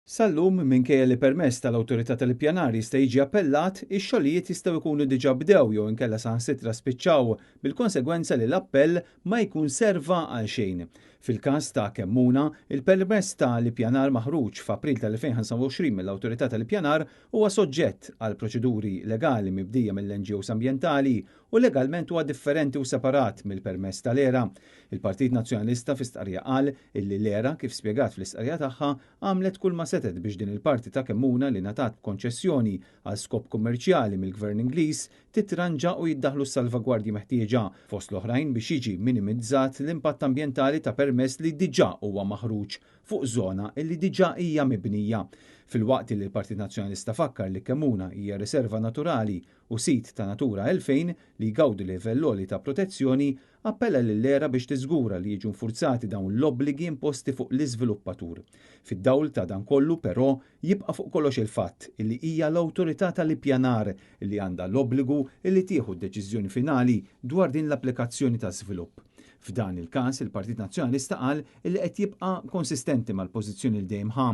Sal-lum, minkejja li permess tal-Awtorità tal-Ippjanar jista' jiġi appellat, ix-xogħlijiet jistgħu jkunu diġà bdew jew inkella saħansitra spiċċaw, bil-konsegwenza li l-appell ma jkun serva għal xejn. Fil-każ ta' Kemmuna, il-permess ta' l-ippjanar maħruġ f'April tal-2025 mill-Awtorità tal-Ippjanar huwa soġġett għal proċeduri legali mibdija mill-NGOs ambjentali u legalment huwa differenti u separat mill-permess tal-ERA. Il-Partit Nazzjonalista fi stqarrija qal illi l-ERA, kif spjegat fl-istqarrija tagħha, għamlet kull ma setgħet biex din il-parti ta' Kemmuna li ngħatat b'konċessjoni għal skop kummerċjali mill-Gvern Ingliż titranġa u jiddaħħlu s-salvagwardji meħtieġa, fost l-oħrajn biex jiġi minimizzat l-impatt ambjentali ta' permess li diġà huwa maħruġ fuq żona illi diġà hija mibnija. Filwaqt illi l-Partit Nazzjonalista fakkar li Kemmuna hija riserva naturali u sit ta' Natura 2000 li jgawdi livell għoli ta' protezzjoni, appella lill-ERA biex tiżgura li jiġu nfurzati dawn l-obbligi imposti fuq l-iżviluppatur. Fid-dawl ta' dan kollu, però, jibqa' fuq kollox il-fatt illi hija l-Awtorità tal-Ippjanar illi għandha l-obbligu illi tieħu d-deċiżjoni finali dwar din l-applikazzjoni ta' żvilupp. F'dan il-każ, il-Partit Nazzjonalista qal illi qed jibqa' konsistenti mal-pożizzjoni li dejjem ħa,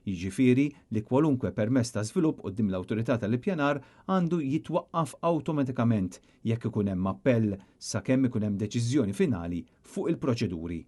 jiġifieri li kwalunkwe permess ta' żvilupp quddiem l-Awtorità tal-Ippjanar għandu jitwaqqaf awtomatikament jekk ikun hemm appell sakemm ikun hemm deċiżjoni finali fuq il-proċeduri.